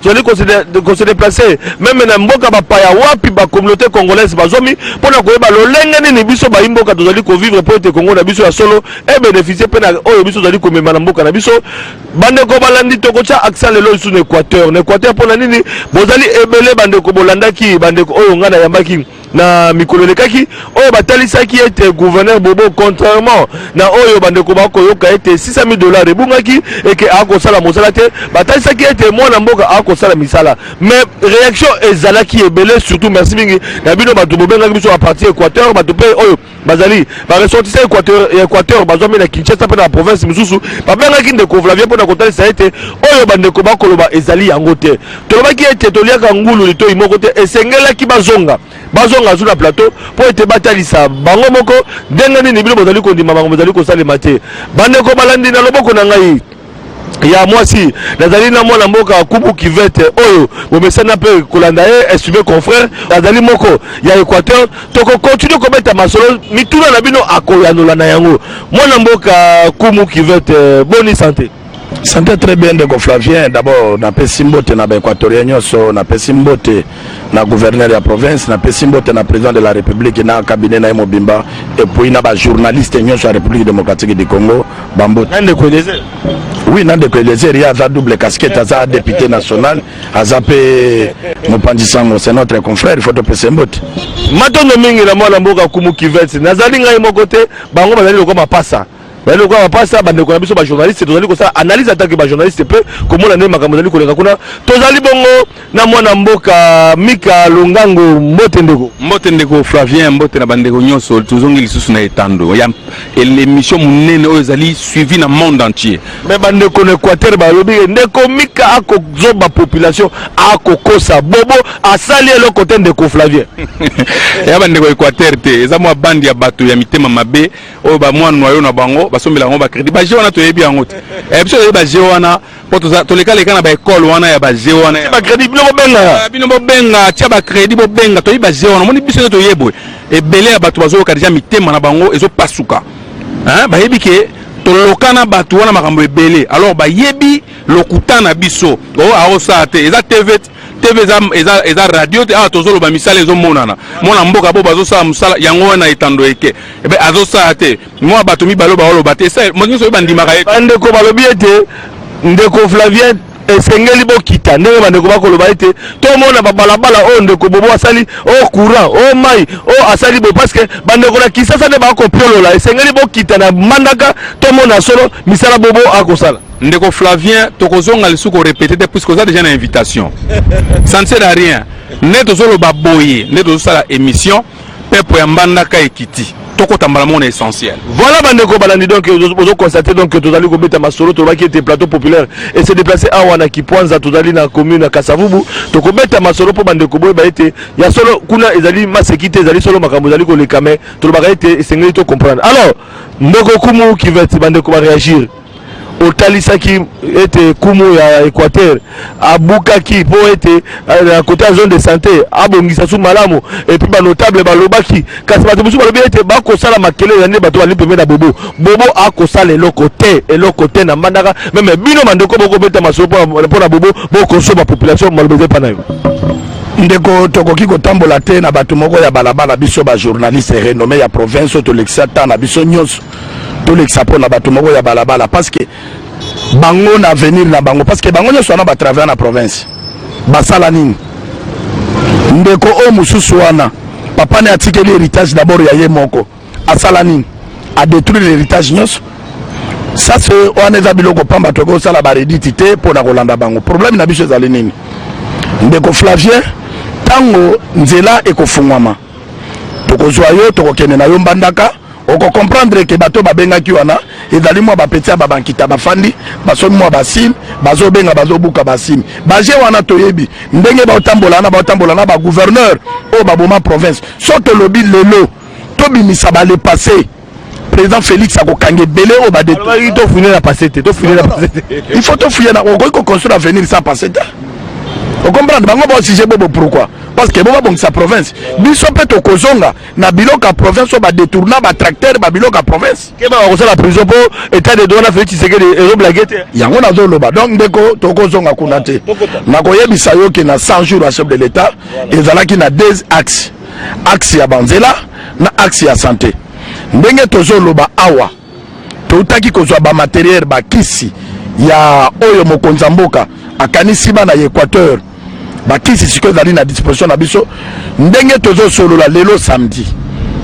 Tozali kose déplacer même na mboka bapaya wapi bacommunauté congolaise bazwami, mpona koyeba lolenge nini biso bayi mboka tozali kovivre, mpo ete Kongo na biso ya solo ebénéficie mpe na oyo biso tozali komema na mboka na biso. Bandeko balandi, tokotya accent lelo lisusu na Équateur. Na Équateur mpona nini? Bozali ebele, bandeko bolandaki, bandeko oyo ngai nayambaki na mikolo elekaki, oyo batalisaki ete gouverneur Bobo, contrairement na oyo bandeko bakoyoka ete 600 000 $ ebungaki, eke akosala mosala te, batalisaki ete mwana mboka akosala misala. Mais réaction ezalaki ebele. Surtout merci mingi na bino bato bobengaki biso à partir Équateur, bato mpe oyo bazali baressortissant Équateur ya Équateur bazwami na Kinshasa mpe na baprovince mosusu, babengaki ndeko Flavien mpona kotalisa ete oyo bandeko bakoloba ezali yango te. Tolobaki ete toliaka ngulu litoi moko te. Esengelaki bazonga zu na plateau mpo ete batalisa bango moko ndenge nini bino bozali kondima bango bozali kosalema te. Bandeko balandi, na loboko na ngai ya mwasi nazali na mwana mboka Kubu Kivete, oyo bomesana mpe kolanda ye, estimé confrère, azali moko ya Équateur. Tokocontinuer kobeta masolo, mituna na bino akoyanola na yango. Mwana mboka Kumu Kivete, boni santé? Santé très bien, ndeko Flavien. D'abord napesi mbote na baéquatorien nyonso, napesi mbote na gouverneur ya province, napesi mbote na président de la République na cabinet na ye mobimba, et puis na bajournaliste nyonso ya République démocratique du Congo, bambote. Na ndeko Eliezer. Oui, na ndeko Eliezer. Ye aza double casquette, aza député national, aza mpe mopanzi sango. C'est notre confrère, il faut topesa mbote. Matondo mingi na mwana mboka Kumu Kivete. Nazali ngai moko te, bango bazali lokola mapasa, bazali lokola mapasa. Bandeko na biso bajournaliste, tozali kosala analyse en tant que bajournaliste mpe komona nde makambo ezali koleka kuna. Tozali bongo na mwana mboka Mika Longango. Mbote, ndeko. Mbote, ndeko Flavien, mbote na bandeko nyonso. Tozongi lisusu na etando ya l'émission monene oyo ezali suivi na monde entier. Mais bandeko na Équateur balobi ndeko Mika akozoba population, akokosa, Bobo asali eloko te. Ndeko Flavien. Eya bandeko Équateur te, eza mwa bande ya bato ya mitema mabe oyo bamwa noyo na bango basombela yango bacrédit. Bajeu wana toyebi yango te. Biso toyebi bajeu wana mpo tolekaleka na baekole wana ya bajeu wana. Bacrédit bino bobenga. Bino bobenga, tia bacrédit, bobenga, toyebi bajeu wana. Omoni, biso nde toyebwe. Ebele ya bato bazoyoka déjà, mitema na bango ezopasuka. Bayebi ke toloka na bato wana makambo ebele, alors bayebi lokuta na biso o aosala te. Eza TV, TV eza radio te. Awa tozoloba misala ezomonana. Mwana mboka bo bazosala mosala yango wana, etando eke ebe azosala te. Mwa bato mibale oyo baoloba te, moto nyonso oyo bandimaka ye. Bandeko balobi ete ndeko Flavien, esengeli bokita ndenge bandeko bakoloba ete tomona babalabala oyo ndeko Bobo asali, oyo courant, oyo mai oyo asali boye, parce que bandeko na Kisasa nde bakopiolola. Esengeli bokita na Mbandaka, tomona solo misala Bobo akosala. Ndeko Flavien, tokozonga lisusu korépéter te puisque oza déjà na invitation. Ça ne sert à rien. Nde tozoloba boye, nde tozosala émission, pepo ya Mbandaka ekiti, tokota mbala moko na essentiel. Voilà, bandeko balandi, donc ozoconstater donc tozali kobeta masolo. Tolobaki ete plateau populaire ese déplacé awa na Kipwanza, tozali na commune ya Kasavubu. Tokobeta masolo mpo bandeko boyeba ete ya solo kuna ezali maseki te, ezali solo makambo ezali koleka. Mais tolobaka ete esengeli tocomprendre. Alors, ndeko Kumu Kivet, bandeko baréagir, otalisaki ete kumu ya Équateur abukaki mpo ete na côté ya zone de santé abongisa su malamu. Et puis banotable balobaki, kasi bato mosusu balobi ete bakosala makelele ya nde bato bali pembeni na Bobo. Bobo akosala eloko te, eloko te na Mbandaka. Même bino bandeko bokobeta masolo mpo na Bobo, bokosoba population. Maloba eza epa na yo. Ndeko, tokoki kotambola te na bato moko ya balabala. Biso bajournaliste renommé ya province oyo, tolekisa ta na biso nyonso, tolekisa mpo na bato moko ya balabala, parce que bango na avenir na bango, parce que bango nyonso wana batravaille na province, basala nini? Ndeko oyo mosusu wana, papa ne atikeli héritage d'abord ya ye moko, asala nini? Adétruire l'héritage nyonso. Ça c'est wana eza biloko pamba. Tokoki kosala barediti te mpo na kolanda bango. Problème na biso ezali nini, ndeko Flavien? Ntango nzela ekofungwama, tokozwa yo, tokokende na yo Mbandaka, okocomprendre ke bato babengaki wana ezali mwa bapeti ya babankita, bafandi, basomi mwa basim, bazobenga, bazobuka basim. Baje wana toyebi ndenge baotambola wana, baotambola na bagouverneur oyo baboma province. So tolobi lelo tobimisa bale passé, président Félix akokanga ebele oyo. Balobaki tofouiner na passé te, tofouiner na passé te. Il faut tofouiller na, okoki koconstruire avenir sans passé te. Ocomprendre? Bango baosige Bobo. Pourquoi? Parce que bo babongisa province. Biso mpe tokozonga na biloko ya province oyo badétourna, batracteur, babiloko ya province. Keba, bakosala prison mpo état de droit na Félix Tshisekedi ezoblaguer te. Yango nazoloba. Donc ndeko, tokozonga kuna te. Nakoyebisa yo ke na 100 jours ya chef de l'État, ezalaki na deux axes: axe ya banzela na axe ya santé. Ndenge tozoloba awa, toutaki kozwa bamatériel, bakisi ya oyo mokonzi ya mboka akanisi bana ya Équateur. Bakisi sikoyo ezali na disposition na biso. Ndenge tozosolola lelo samedi,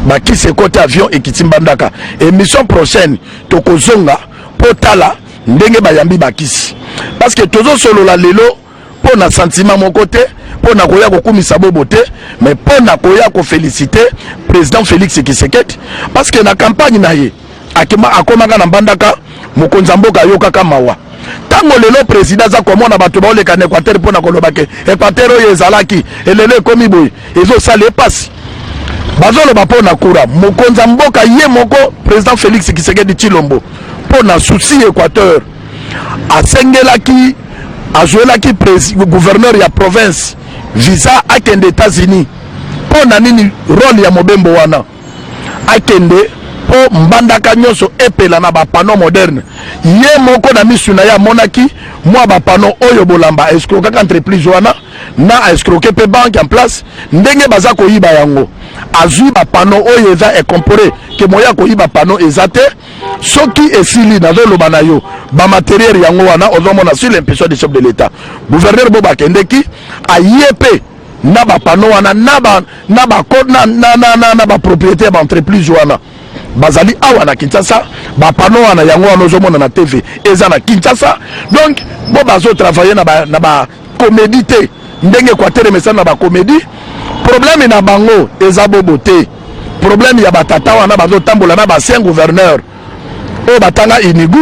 bakisi ekoti avion, ekiti Mbandaka. Émission prochaine tokozonga mpo tala ndenge bayambi bakisi, parce que tozosolola lelo mpo na sentiment moko te, mpo na koya kokumisa Bobo te, mais mpo na koya koféliciter président Félix Tshisekedi, parce que na campagne na ye akomaka na Mbandaka, mokonzi ya mboka ayokaka mawa. Ntango lelo président aza komona bato baoleka na Équateur mpo na koloba ke Équateur oyo ezalaki, elelo ekomi boye, ezosala epasi. Bazoloba mpo na kura. Mokonzi ya mboka ye moko, président Félix Tshisekedi Tshilombo, mpo na souci Équateur, asengelaki, azwelaki gouverneur ya province visa akende États-Unis. Mpo na nini? Rôle ya mobembo wana, akende mpo Mbandaka nyonso epela na bapanneau moderne. Ye moko na misu na ye amonaki mwa bapanneau oyo bolamba escroquaka entreprise wana na escroquer mpe banque en place, ndenge baza koyiba yango. Azwi bapanneau oyo eza incorporé ke moya koyiba panneau eza te. Soki esili, nazoloba na yo, bamatériel yango wana ozomona. Sur l'impulsion du chef de l'État, gouverneur bo bakendeki, aye mpe na bapanneau wana na ba na ba na na na na, na bapropriété ya baentreprise wana bazali awa na Kinshasa. Bapanneau wana, yango wana ozomona na TV, eza na Kinshasa. Donc bo bazotravailler na bacomédie te, ndenge Équateur emesana na bacomédie. Problème na bango eza Bobo te. Problème ya batata wana bazotambola na baancien gouverneur oyo batanga inigu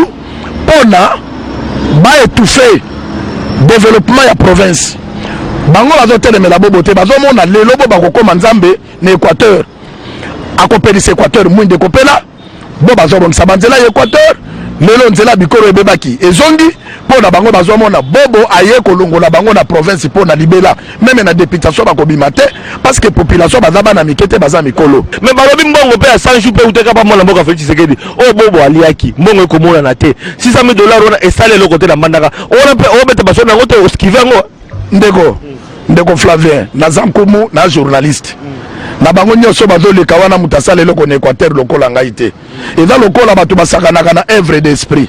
mpona baétouffe développement ya province. Bango bazotelemela Bobo te. Bazomona lelo bo bakokóma Nzambe na Équateur, akopelisa Équateur, mwinde ekopela. Bo bazobongisa banzela ya Équateur. Lelo nzela bikolo ebebaki ezongi. Mpo na bango, bazomona Bobo aye kolongola bango na province mpo na libela. Même na députation bakobima te, parce que population baza bana mike te, baza mikolo. Mais balobi mbongo mpe ya 100 jours mpe uteka pa mwana mboka Félix Tshisekedi oyo Bobo aliaki, mbongo ekomonana te. 600 000 dollars wana esali eloko te na Mbandaka wana mpe obeta basoni yango te, oskive yango. Ndeko Flavien, naza nkumu na journaliste na bango nyonso bazoleka wana. Moto asala eloko na Équateur lokola ngai te. Eza lokola bato basakanaka na œuvre d'esprit.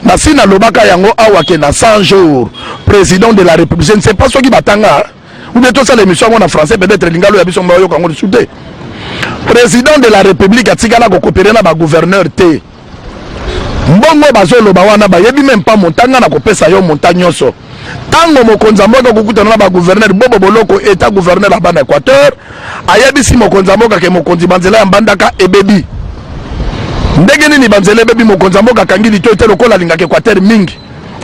Nasi nalobaka yango awa ke na 100 jours, président de la République, je ne sais pas soki batanga ou bien tosala émission yango na français, peut-être lingalo ya biso bayoka yango lisusu te. Président de la République atikala kocoopérer na bagouverneur te. Mbongo bazoloba wana, bayebi même pas montanga na kopesa yo montant nyonso. Ntango mokonzi ya mboka kokutana na bagouverneur, Bobo Boloko eta gouverneur ya bana Équateur ayebisi mokonzi ya mboka ke mokonzi, banzela ya Mbandaka ebebi. Ndenge nini banzela ebebi? Mokonzi ya mboka akangi litoi te. Lokola alingaka Équateur mingi,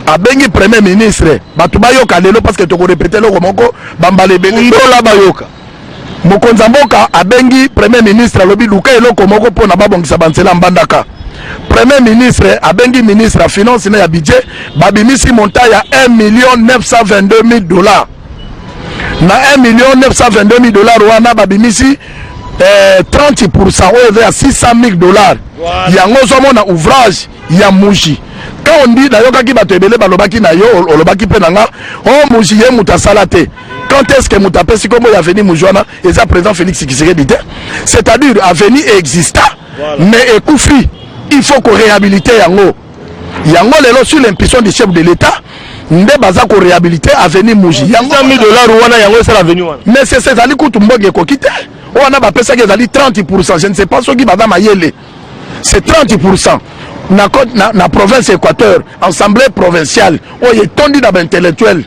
abengi premier ministre. Bato bayoka lelo, parce que tokorépéter eloko moko bambala ebele. Ndola bayoka. Mokonzi ya mboka abengi premier ministre, alobi: "Luka eloko moko mpona babongisa banzela Mbandaka." Premier ministre abengi ministre ya finance na ya budget, babimisi montant ya 1 million 922 000 dollars. Na 1 million 922 000 dollars wana, babimisi 30 oyo eza ya 600 000 dollars. Yango ozomona ouvrage ya Muji. Quand on dit, nayokaki bato ebele balobaki na yo, olobaki mpe na nga o Muji ye moto asala te. Quand est ce que moto apesi kombo ya avenue Muji wana eza président Félix Tshisekedi te? C'est-à-dire avenue exista, mais ekufi, il faut koréhabiliter yango. Yango lelo, sur l'impulsion du chef de l'État, nde baza koréhabiliter avenue Muji yango. 100 000 dollars wana, yango esala avenue wana. Mais c'est ezali kutu mboka ekoki te. Wana bapesaki ezali 30. Je ne sais pas soki baza mayele. C'est 30 na province Équateur. Assemblée provinciale oyo etondi na baintellectuel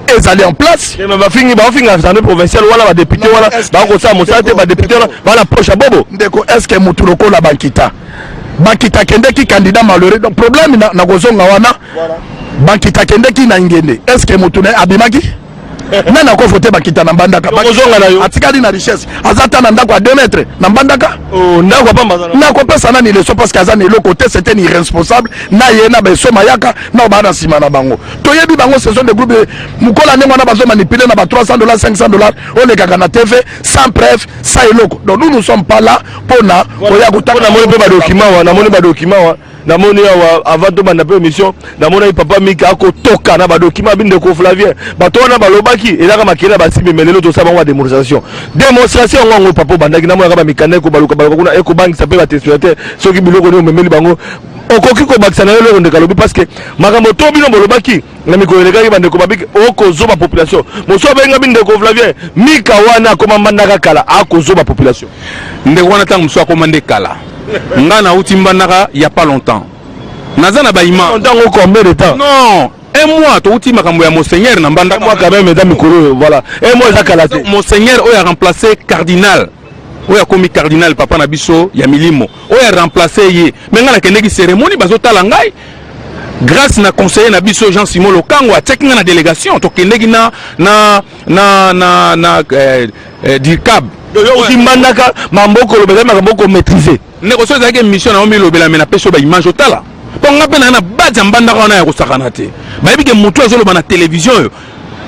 ezali en place. Bafingi, baofinga assemblée provinciale wana, badéputé wana bakosala mosala te, badéputé wana bana poche ya Bobo. Ndeko, est ce que mutu lokola Bankita, Bankita akendeki candidat malheureux, donc problème na kozonga wana, Bankita akendeki na Ngende, est ce que mutu na abimaki? Nani akovote bakita na Mbandaka? Okozonga na yo. Atikali na richesse, aza ta na ndako ya 2 mètres na Mbandaka. Oh, ndako ya pamba aza na- Nakopesa nani leçon? Parce que aza na eloko te. C'était un irresponsable na ye na baesoma yaka na baa na nsima na bango. Toyebi bango, ce sont des groupes mokola ndenge wana bazomanipuler na ba 300 $, 500 $, olekaka na TV sans preuve, sans eloko. Donc nous, nous sommes pas là mpona koya Mpo namoni mpe badocument wa, namoni badocument wa, namoni awa. Avant tobanda mpe émission, namonaki papa Mika akotoka na badocument abi. Ndeko Flavien, bato wana balobaki ezaka makele ya basimbi, mais lelo tosala bango badémonstration. Démonstration yango, yango papa obandaki, namonaka bamikanda ekobaluka baluka kuna, ekobangisa mpe batéléspectateur. Soki biloko nini omemeli bango, okoki kobakisa na yo eloko ndeko alobi, parce que makambo to bino bolobaki na mikolo elekaki, bandeko babiki okozoba population mosu abenga bi. Ndeko Flavien, Mika wana akoma Mbandaka kala, akozoba population. Ndeko wana, ntango mosusu akoma nde kala. Nga nauti Mbandaka ya pas longtemps, naza na baimage. Ntango combien de temps? Non, un mois. Touti makambo ya monseigneur na Mbandaka. Moi quand même, eza mikolo oyo, voilà, un mois eza kala te. Monseigneur oyo aremplace cardinal, oyo akomi cardinal, papa na biso ya milimo, oyo aremplace ye. Mais ngai nakendeki cérémonie, bazotala ngai grâce na conseiller na biso Jean Simon Lokango, atiaki ngai na délégation. Tokendeki na dircab. Yo oti Mbandaka, mambo okoloba eza makambo okomaîtrise. Ndeko, so ezalaki émission na yo milobela, me napesi yo baimage otala, mpo nga mpe naa na base ya Mbandaka wana ya kosakana te. Bayebi ke motu azoloba na télévision oyo,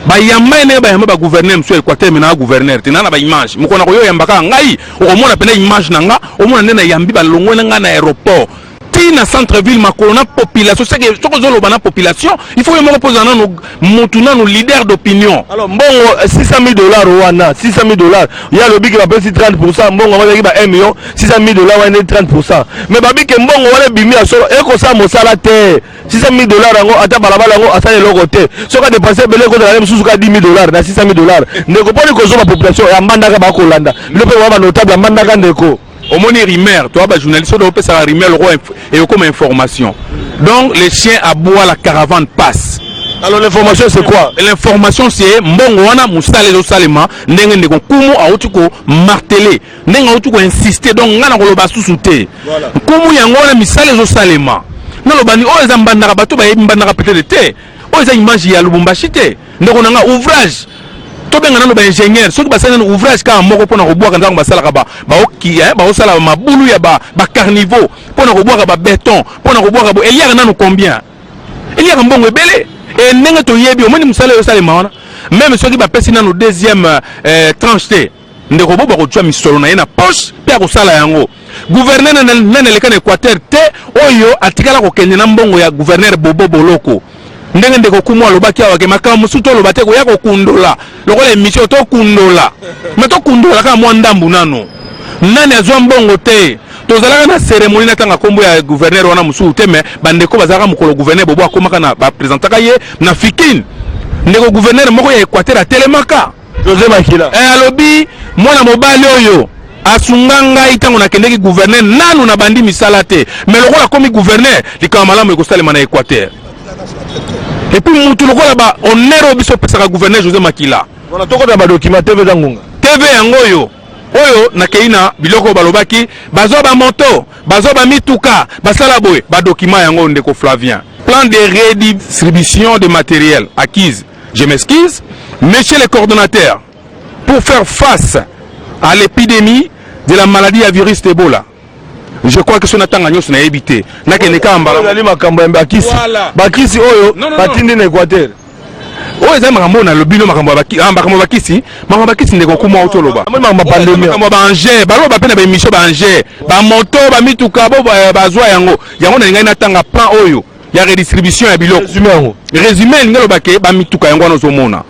bayamba ye ndenge bayamba bagouverneur mosusu ya Équateur, me naa gouverneur te. Naa na baimage. Mokolo na koyoyamba kaka ngai, okomona mpena image na nga, omona nde nayambi balongwe na ngai na aéroport ti na centre ville, makolo na population. Seke soki ozoloba na population, il faut yo moko mpo ozala nanu motu, nanu leader d'opinion. Alors mbongo 600 000 $ wana, 600 000 $, ye alobiki bapesi 30. Mbongo yango ezalaki ba 1 million 600 000 $ wana 30. Mais babike mbongo wana ebimi ya solo, ekosala mosala te. 600 000 $ yango, ata balabala yango asala eloko te. Soki adépense ebele, ekozala ye mosusu ka 10 000 $ na 600 000 $. Ndeko, mponi kozwa population ya Mbandaka bakolanda bino mpe ba banotable ya Mbandaka, ndeko? Omoni rumeur, toa bajournaliste oyo opesaka rumeur lokwa ekokoma information. Donc les chiens aboient, la caravane passe. Alors l'information, c'est quoi? L'information, c'est mbongo wana, mosala ezosalema ndenge ndeko Nkumu auti komarteler, ndenge auti koinsister. Donc ngai na koloba susu te. Nkumu, yango wana misala ezosalema. Naloba ni oyo eza Mbandaka, bato bayebi Mbandaka peut-être te. Oyo eza image ya Lubumbashi te, ndeko na nga. Ouvrage, tobenga nano baingénieur, soki basali nano ouvrage kaka moko mpona kobwaka, ntango basalaka baoki baosala mabulu ya bacaniveau mpona kobwaka babéton, mpona kobwaka bo, eliaka nano combien? Eliaka mbongo ebele. E ndenge toyebi, omoni mosala oyo esalema wana, même soki bapesi nano deuxième tranche te, ndeko bo bakotia misolo na ye na poche mpe akosala yango. Gouverneur nani aleka na Équateur te oyo atikala kokende na mbongo ya gouverneur Bobo Boloko? Ndenge ndeko Kumu alobaki awa ke makambo mosusu toloba te, koya kokundola lokola émission, tokundola me tokundola kaka mwa ndambu. Nano nani azwa mbongo te? Tozalaka na cérémonie, natanga nkombo ya gouverneur wana mosusu te, me bandeko bazalaka mokolo gouverneur Bobo akomaka na baprésentaka ye na Fikine. Ndeko gouverneur moko ya Équateur atelemaka. José Makila. Eh, alobi mwana mobali oyo asunga ngai ntango nakendeki gouverneur, nanu nabandi misala te, me lokola akomi gouverneur, likambo malamu ekosalema na Équateur. Et puis mutu lokola ba honneur oyo biso opesaka gouverneur José Makila. Voilà, tokota badocument. TV eza ngonga. TV yango oyo. Oyo nakei na biloko oyo balobaki, bazwa bamoto, bazwa bamituka, basala boye. Badocument yango, ndeko Flavien. Plan de redistribution de matériel acquise. Je m'excuse, monsieur le coordonnateur. Pour faire face à l'épidémie de la maladie à virus d'Ebola, je crois que so natanga nyonso, nayebi te, nakende kaka mbala. Ezali makambo ya bakisi. Voilà. Bakisi oyo Non, non, non. batindi na Équateur. Oyo eza makambo oyo nalobi no, makambo ya makambo ya bakisi, makambo ya bakisi, ndeko kuma auti oloba. Amoni makambo ya pandémie. Makambo ya baengin, baloba mpe na baémission, baengin, bamoto, bamituka bo bazwa yango. Yango nalingai natanga plan oyo ya redistribution ya biloko. Résumé yango. Résumé elingi aloba ke bamituka yango wana ozomona,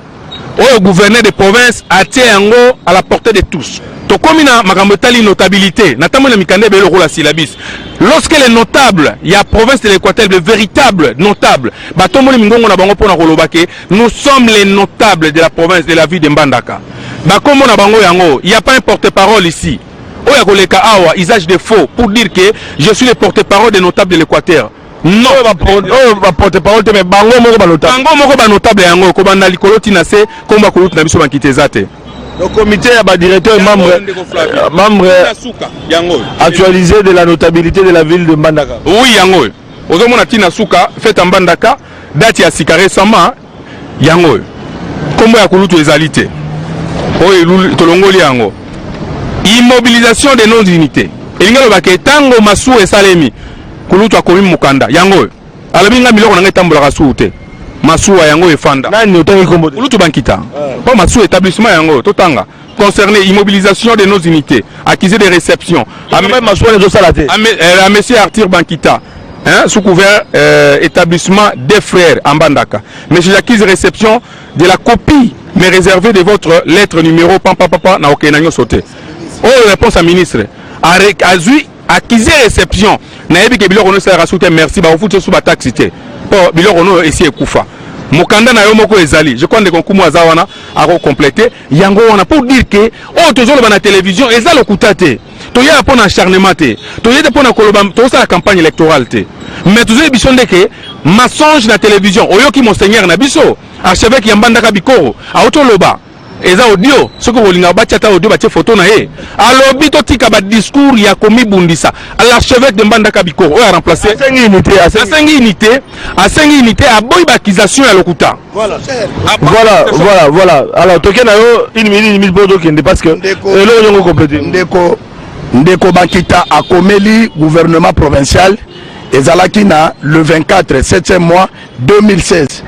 oyo gouverneur de province atie yango à la portée de tous. Tokomi na makambo etali notabilité. Natamboli na mikanda ebele lokola syllabus. Lorsque les notables ya province de l'Équateur, les véritables notables, batomboli mingongo na bango mpona koloba ke nous sommes les notables de la province, de la ville de Mbandaka, bakombo na bango yango. Il y a pas un porte-parole ici oyo akoleka awa, usage de faux, pour dire que je suis le porte-parole des notables de l'Équateur? Non. Oyo baporte parole te, mais bango moko banotable. Bango moko banotable yango, kobanda likolo ntina se, kombo akolutu na biso bankite eza te. Donc comité ya badirecteur, membre Ndeko Flavien. Membre Suka yango oyo. actualisé de la notabilité de la ville de Mbandaka. Oui, yango oyo ozomona ntina suka, fête ya Mbandaka, date ya sika récemment, yango oyo. Nkombo ya kulutu ezali te. Oyo tolongoli yango. Immobilisation de nos unités. Elingi aloba ke ntango masuwa esalemi, kulutu akomi mokanda yango oyo alobi: nga biloko na ngai etambolaka suku te, masuwa yango efanda. Nani otangi kombo te? Kulutu Bankita, mpo masuwa, établissement yango totanga concerné: immobilisation de nos unités, accusé de réception. Masuwa ezosala te. À monsieur Arthur Bankita, hein, sous couvert établissement des frères en Mbandaka. Monsieur, j'accuse réception de la copie mais réservée de votre lettre numéro pampa papa na okende nyonso te. Oyo réponse à ministre, azwi accusé réception, nayebi ke biloko no esalaka su te. Merci, bakofuti so bataxe te mpo biloko no esi ekufa. Mokanda na yo moko ezali, je crois ndeko Nkumu aza wana, akocompléter yango wana pour dire ke oyo tozoloba na télévision eza lokuta te. Toyaka mpo na acharnement te, toye te mpo na koloba tozosala campagne électorale te, mais tozoyebi biso ndeke mensonge na télévision. Oyoki monseigneur na biso, archevêque ya Mbandaka Bikoro, auti oloba, eza audio. Soki kolinga batia ata audio, batie photo na ye, alobi totika badiscours ya komibundisa. L'archevêque de Mbandaka Bikoro oyo aremplace. Asengi unité. Asengi unité, asengi unité, aboyi baaccusation ya lokuta. Voilà. Alors toke na yo une minute, une minute mpo tokende, parce que eloko nyongo complété. Ndeko Bankita akomeli gouvernement provincial, ezalaki na le 24 7e mois 2016.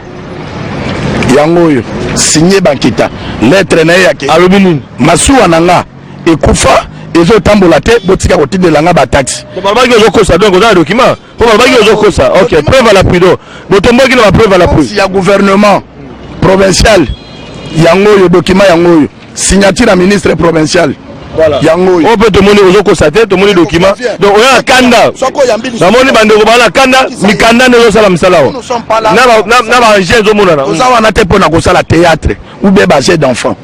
Yango oyo signé Bankita, lettre na ye yake. Alobi nini? Masuwa na nga ekufa, ezotambola te, botika kotindela nga bataxe. Balobaki ozokosa, donc oza na document mpo balobaki ozokosa. Ok, preuve à l'appui. Donc botomboki na bapreuve à l'appui. Ya gouvernement provincial yango oyo, document yango oyo, signature ya ministre provincial yango oyo. Oyo mpe tomoni ozokosa te, tomoni document. Donc oyo na kanda, namoni bandeko baa na kanda, mikanda nde ezosala misala awa na baengin ezomonana. Toza wana te mpo na kosala théâtre ou bien bajeu d'enfant.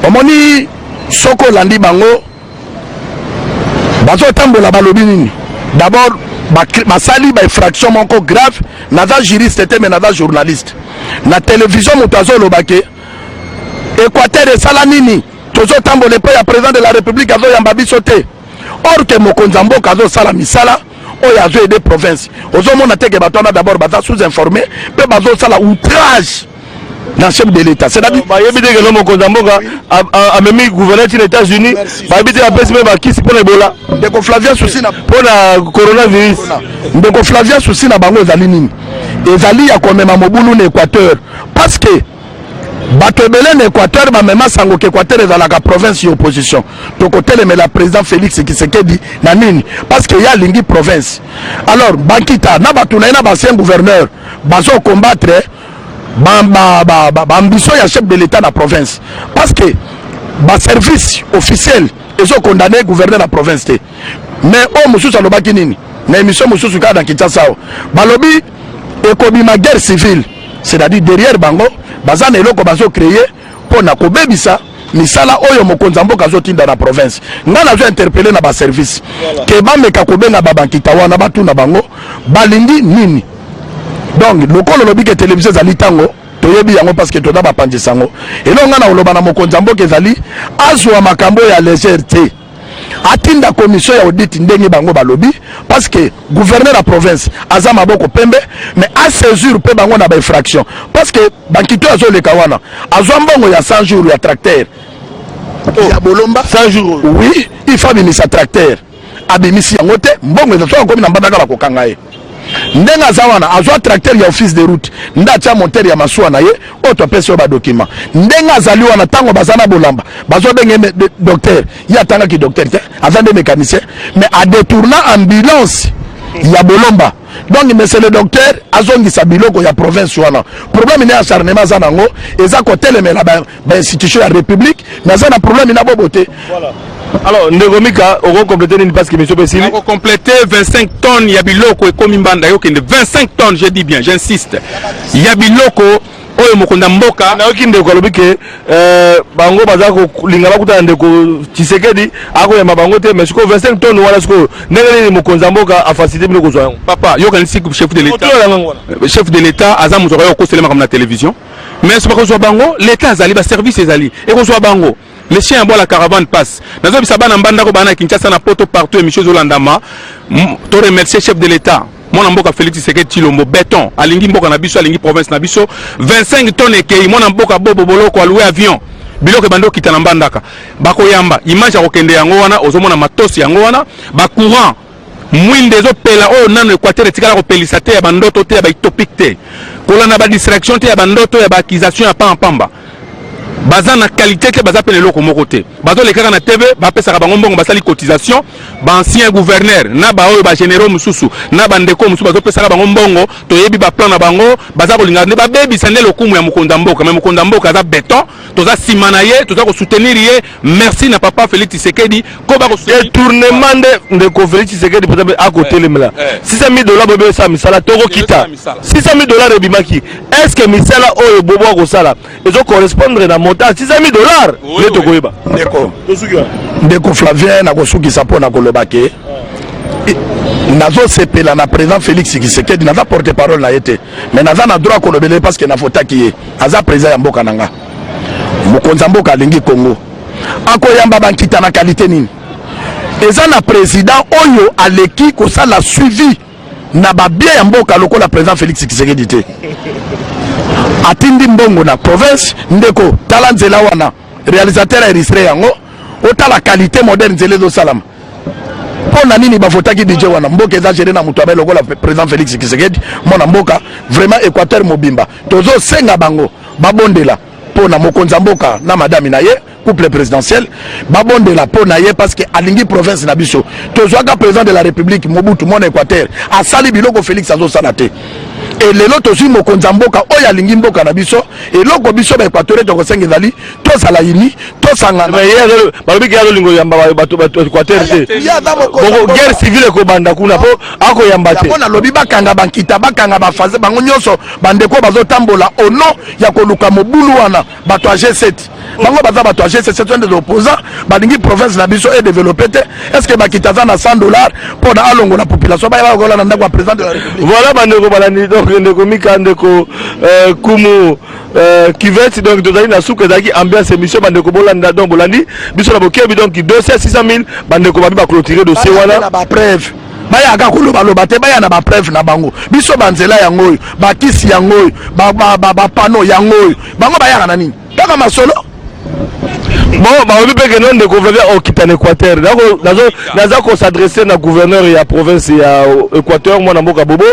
Omoni, soki olandi bango bazotambola, balobi nini? D'abord basali bainfraction moko grave. Naza juriste te, mais naza journaliste. Na télévision, moto azoloba ke Équateur esala nini, tozotambola epai ya président de la République, azoyamba biso te, or ke mokonzi ya mboka azosala misala oyo azoaider province. Ozomona te ke bato wana d'abord baza sous informé mpe bazosala outrage na chef de l'État, c'est-à-dire Bayebi te kelo mokonzi ya mboka amemi gouverneur ti na États-Unis, bayebi te apesi mpe bakisi mpo na Ebola. Ndeko Flavien, souci na Mpo na coronavirus. Ndeko Flavien, souci na bango ezali nini? Ezali ya komema mobulu na Équateur, parce que bato ebele na Équateur bamema sango ke Équateur ezalaka province ya opposition. Tokotelemela président Félix Tshisekedi na nini? Parce que ye alingi province. Alors Bankita na bato na ye na baancien gouverneur bazocombattre baambition ya chef de l'État na province, parce que baservice officiel ezocondamner gouverneur na province te. Mais oyo mosusu alobaki nini na émission mosusu kaka na Kinshasa awa? Balobi ekobima guerre civile, c'est-à-dire derrière bango baza na eloko bazocréer mpo na kobebisa misala oyo mokonzi ya mboka azotinda na province. Ngai nazo interpeller na baservice ke bameka kobenga babankita wana, batuna bango balingi nini. Donc lokola olobi ke télévision ezali ntango toyebi yango, parce que toza bapanzisa yango. Eloko ngai na koloba na mokonzi ya mboka ezali azwa makambo ya légère te, atinda commission ya audit ndenge bango balobi, parce que gouverneur ya province aza maboko pembe, mais asaisir mpe bango na bainfraction, parce que bankito azoleka wana azwa mbongo ya 100 jours ya tracteur ya Bolomba. 100 jours? Oui, il faut abimisa tracteur, abimisi yango te. Mbongo eza, soki akomi na Mbandaka bakokanga ye. Ndenge aza wana, azwa tracteur ya office de route nde atia moteur ya masuwa na ye oyo topesi oyo badocument. Ndenge azali wana, ntango baza na Bolamba, bazobenge docteur, ye atangaki docteur te, aza nde mécanicien, mais adétourna ambulance ya Bolomba. Donc monsieur le docteur azongisa biloko ya province wana. Problème ne acharnement aza nango eza kotelemela bainstitution ya République, mais aza na problème na bobo te. Alors ndeko Mika, okocompléter nini? Parce que émission mpe esili. Okocompléter 25 tonnes ya biloko ekomi Mbanda, yokende 25 tonnes, je dis bien, j'insiste, ya biloko oyo mokonzi ya mboka. Nayoki ndeko alobi ke bango baza kolinga bakutana, ndeko Tshisekedi akoyamba bango te. Mais sikoyo 25 tonnes wana, sikoyo ndenge nini mokonzi ya mboka afacilité bino kozwa yango? Papa, yokanisi chef de l'État Otuna yango wana. Chef de l'État aza moto akoya kokosela makambo na télévision, mais so bakozwa bango, l'État azali, baservice ezali, ekozwa bango. Le chien aboie, la caravane passe. Nazobisa bana Mbandako, bana Kinshasa, na Poto, partout émission ezolandama, to remercier chef de l'État. Mwana mboka Félix Tshisekedi Tshilombo béton, alingi mboka na biso, alingi province na biso. 25 tonnes ekei. Mwana mboka Bobo Boloko alouer avion, biloko ebandi okita na Mbandaka. Bakoyamba image ya kokende yango wana, ozomona matosi yango wana, bacourant, mwinde ezopela oyo nano Équateur etikala kopelisa te. Ya bandoto te, ya bautopique te, kolanda badistraction te, ya bandoto, ya baaccusation ya pambapamba. Baza na qualité te, baza mpe na eloko moko te. Bazolekaka na TV, bapesaka bango mbongo, basali cotisation. Baancien gouverneur na baoyo bagénéraux mosusu na bandeko mosusu bazopesaka bango mbongo. Toyebi baplan na bango. Baza kolinga nde babebisa nde lokumu ya mokonzi ya mboka. Mais mokonzi ya mboka aza béton, toza nsima na ye, toza kosoutenir ye. Merci na papa Félix Tshisekedi ko Détournement nde ndeko Félix Tshisekedi peut-être akotelemela. 600 000 $ bobe esala misala, tokokita. 600 000 $ ebimaki. Est ce que misala oyo Bobo akosala ezocorrespondre na montant 600 000 $ nde tokoyeba? Ndeko Flavien, nakosukisa mpo na koloba ke nazosepela na président Félix Tshisekedi. Naza porte parole na ye te, mais naza na droit kolobela ye parce que navotaki ye, aza président ya mboka na nga. Mokonzi ya mboka alingi Congo. Akoyamba bankita na qualité nini? Eza na président oyo aleki kosala suivi na babiens ya mboka lokola président Félix Tshisekedi te. Atindi mbongo na province. Ndeko, tala nzela wana, réalisateur aenregistré yango, otala qualité moderne nzela ezosalama. Mpo na nini bavotaki budget wana? Mboka eza géré na moto abe lokola président Félix Tshisekedi, mwana mboka. Vraiment, Équateur mobimba tozosenga bango babondela mpo na mokonzi ya mboka na madame na ye, couple présidentiel. Babondela mpo na ye parce que alingi province na biso. Tozwaka président de la République Mobutu, mwana Équateur, asali biloko Félix azosala te. E lelo tozwi mokonzi ya mboka oyo alingi mboka na biso. Eloko biso baéquatorien tokosenga ezali tozala uni, tosangana. Balobi ke azolinga oyamba bato Équateur te. Guerre civile ekobanda kuna mpo akoyamba te. Yango nalobi, bakanga bankita, bakanga bafaze bango nyonso. Bandeko bazotambola au nom ya koluka mobulu wana, bato ya G7, bango baza bato ya G7, ce sont des opposants. Balingi province na biso edéveloppe te. Est ce que bakita aza na 100 $ mpo na alongola population baya bakola na ndako ya président de la République? Voilà, bandeko balandi, donc ndeko Mika, ndeko Kumu Kivet, donc tozali na suka. Ezalaki ambiance émission. Bandeko bolanda, donc bolandi biso na bokebi. Donc dossier 600 000, bandeko babi baclôturer dossier wana. Na bapreuve, bayaka kolobaloba te, baya na bapreuve na bango. Biso banzela yango oyo, bakisi yango oyo, bapano yango oyo. Bango bayaka na nini? Kaka masolo. Bon, balobi mpe keno ndeko Flavien okita na Équateur. Naza kos'adresser na gouverneur ya province ya Équateur, mwana mboka Bobo.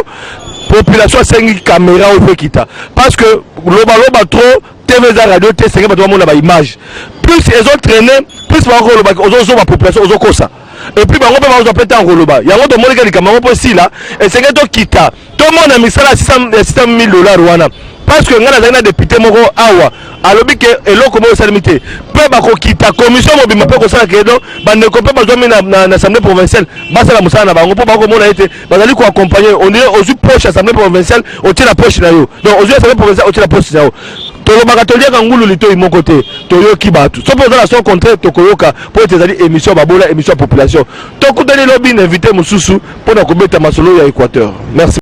Population asengi caméra oyo mpe ekita parce que lobaloba trop, TV eza radio te. Esenge bato bamona baimage. Plus ezotraîne, plus bakoloba ozozoba population, ozokosa. Et puis bango mpe bazwa mpe ntango koloba yango. Tomoniki likambo yango mpo esila, esenge tokita, tomona misala ya 600 000 dollars wana, parce que ngai nazali na député moko awa, alobi ke eloko moko esalemi te. Mpe bakokita commission mobimba mpe kosala ke donc bandeko mpe bazwami na assemblée provinciale basala mosala na bango, mpo bakomona ete bazali koaccompagne. On dirait ozwi poche assemblée provinciale, otie na poche na yo. Donc ozwi assemblée provinciale, otie na poche na yo. Tolobaka, toliaka ngulu litoi moko te. Toyoki bato. So mpe oza na son contraire, tokoyoka, mpo ete ezali émission babola, émission ya population. Tokutani lobi na invité mosusu mpo na kobeta masolo ya Équateur. Merci.